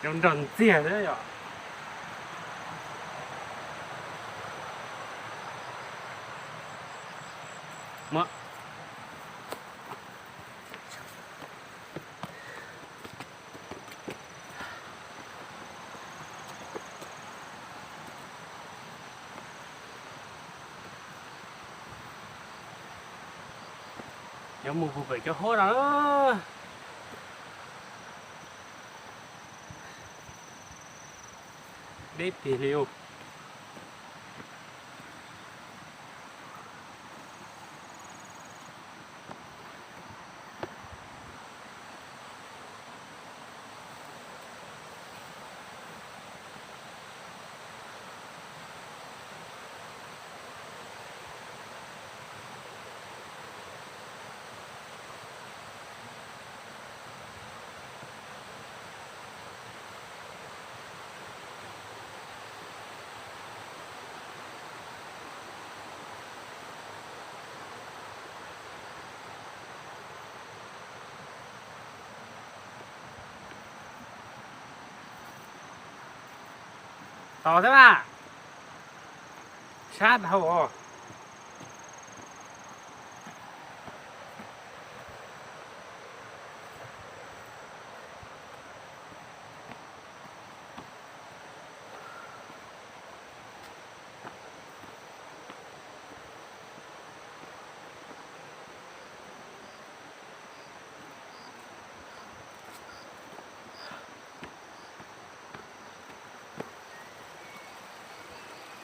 Nrog ntxiag thiab yom. Yuav mus puag pem cov huab no. Deb tiag li. Tod thiab mas, sab dhau os.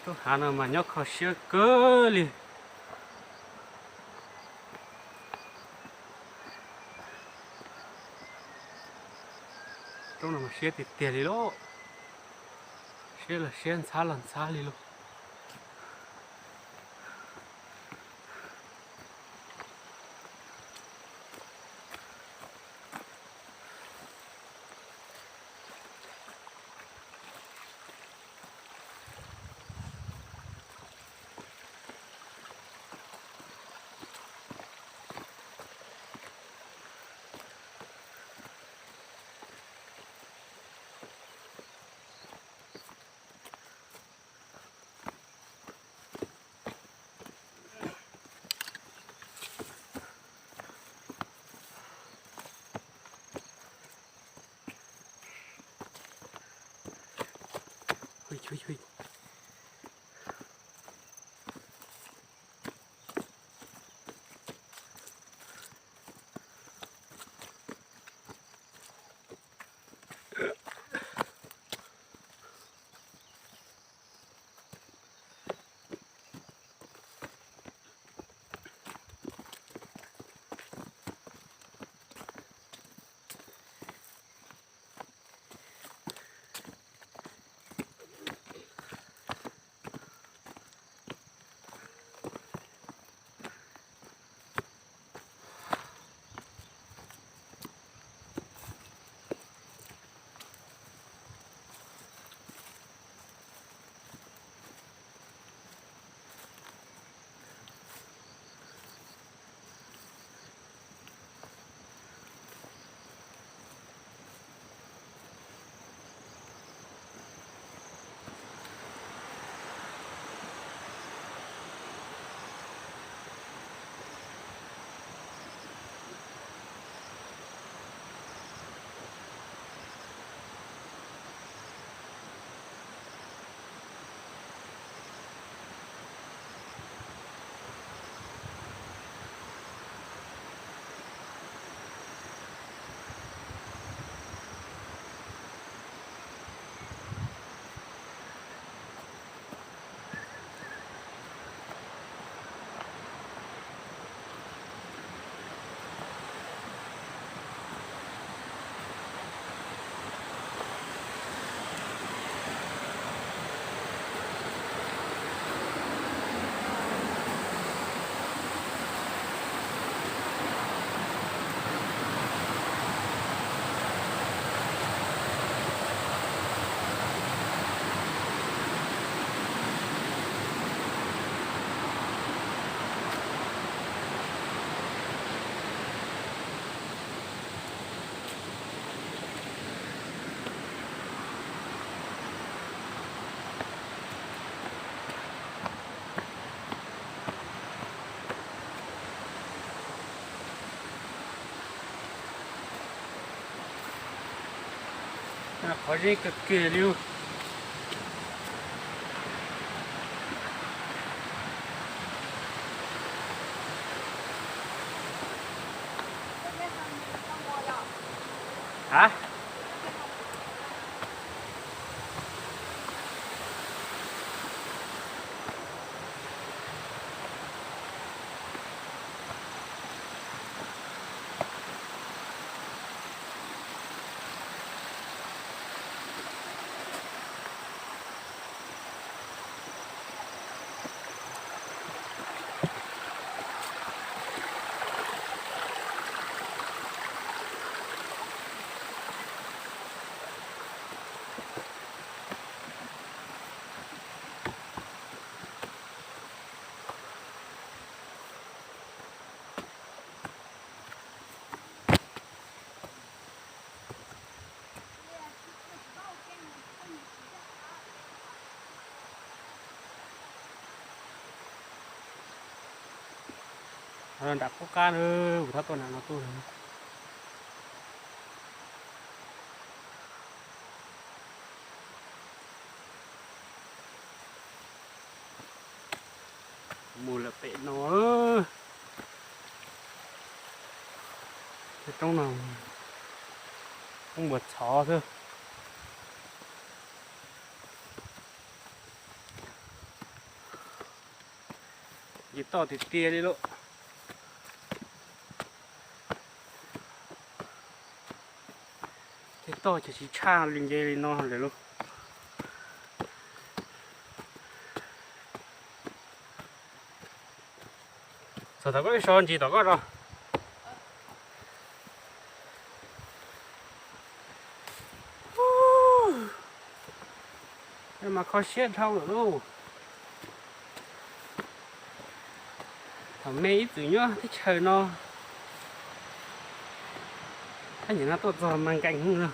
Lub hav no mas nyob kho siab kawg li. Roob no mas siab tiag tiag li lauj. Siab los siab, ntxhab los ntxhab li lauj. Qhov zeb kawg kiag li. Ha? Nram qub qab na, kuv txhob tuaj nram no tuaj. Mus lawm pem no, roob no, roob npua txhov xwb. Ces toj tiag tiag li lauj. Ces toj ces tsis tshaj li nce li no lawm lauj. Txog tom koj ib so ntsis tom koj ro. Mas kho siab dhau lawm lauj. Thaum me ib txwm nyob teb chaws no, thaj nyam no tuaj txog mas nkees no.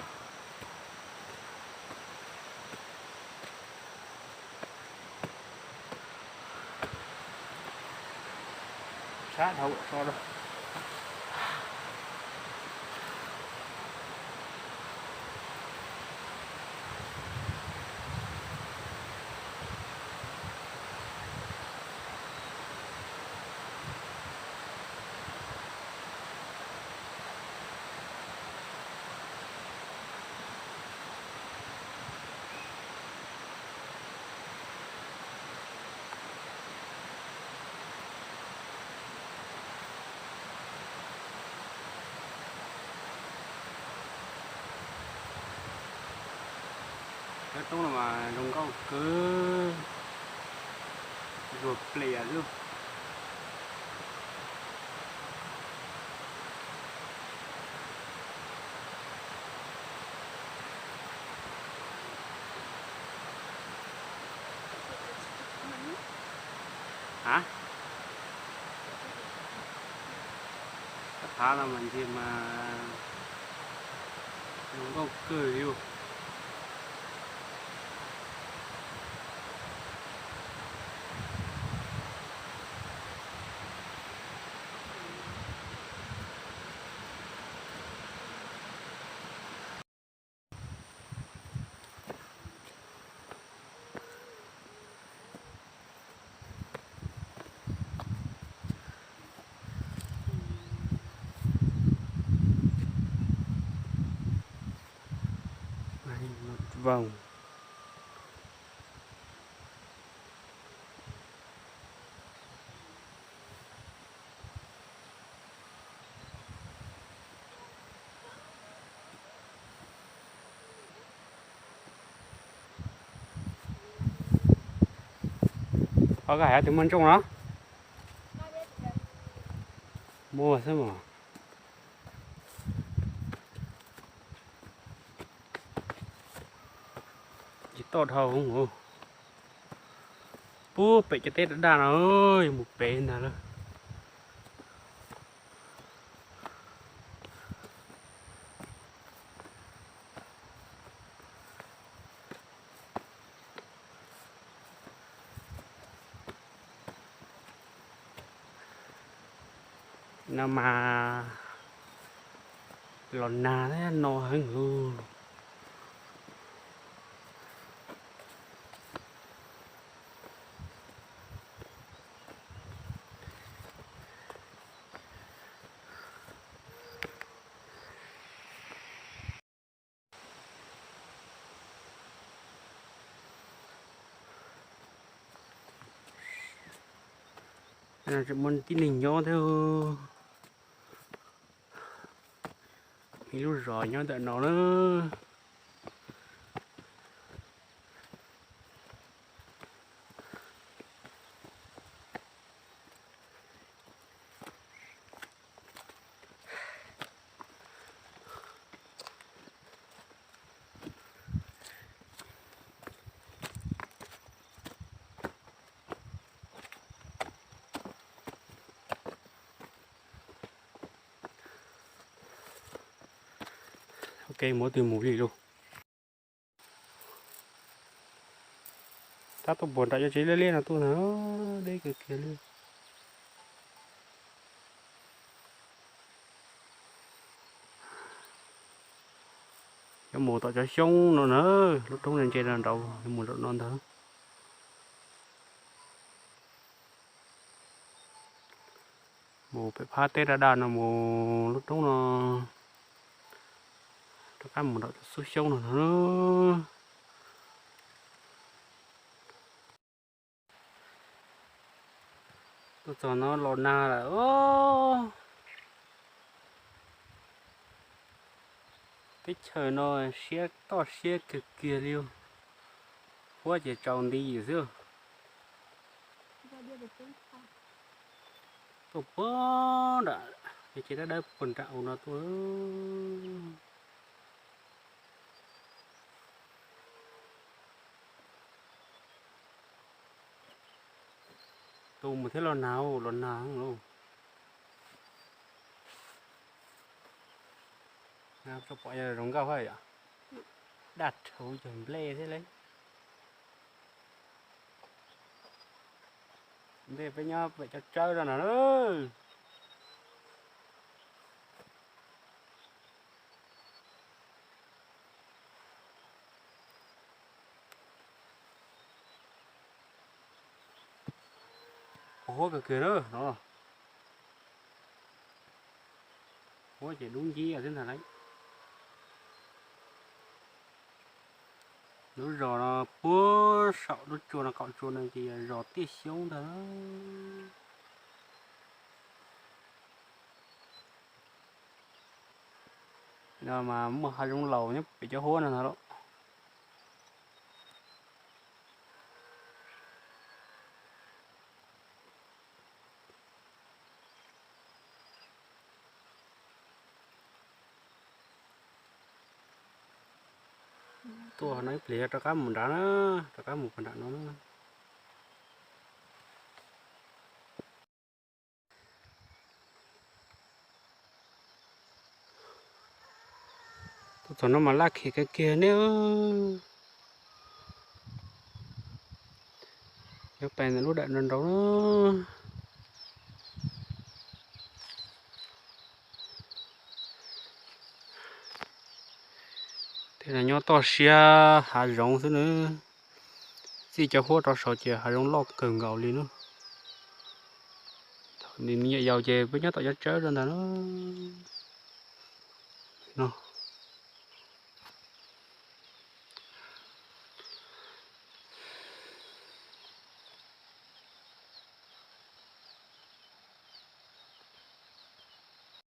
Sab dhau so rau. Cov roob no mas zoo nkauj kawg, zuag plias xwb. Ha? Koj thav no mas ntsia mas zoo nkauj kawg li. Voos. Ho koj hais tus muaj ntsooj no? Muaj xwb mas. Tsis toj dhau. Pub pem cov teb daj daj no, mus pem ntag lawm. No mas los nag no heev lawm. Tseem muaj tib neeg nyob thiab. Ib lub zos nyob ntawm no na. Ok, muab twg mus li lauj. Tab tuaj puag nram cov tsev liab liab no tuaj na, deb kawg kiag li. Yuav mus tom cov xyoob no na, lub roob no ntse no nraud, yuav mus nraum no ntag. Mus pem phab teb daj daj no mus lub roob no, rov qab mus nraum cov xub xyoob no na. Tuaj txog no los nag lawm. Teb chaws no siab toj siab kawg kiag li. Huab ces tsaus nti xwb. Tuaj puag nram, ces dawb dawb puag nram u no tuaj. Tu mus thiab los nag, los nag. Tso pom zoo nkauj hab yom. Daj rhuv cog nplej thiab le. Nplej peb nyob pem cov tsawb no na. Huab kawg kiag na no. Huab ces dub ncib xwb ntag lauj. Lub zos no puag saum lub tsua no, qaum tsua no ces yog zos Tiaj Xyoob ntag. No mas muaj hav zoov laus nyob pem cov huab no ntag lauj. Tuaj no ib pliag rov qab mus nrad na, rov qab mus puag nram no na. Tuaj txog no mas laj khiv kiag kiag ne. Yuav pais ntawm lub dawm nraud nraud na. Tej no nyob toj siab hav zoov xwb na. Txij cov huab rov saud ces hav zoov loj kawg nkaus li na. Thaum me nyuam yaus ces peb nyob tom cov tsawb rau ntag na. No,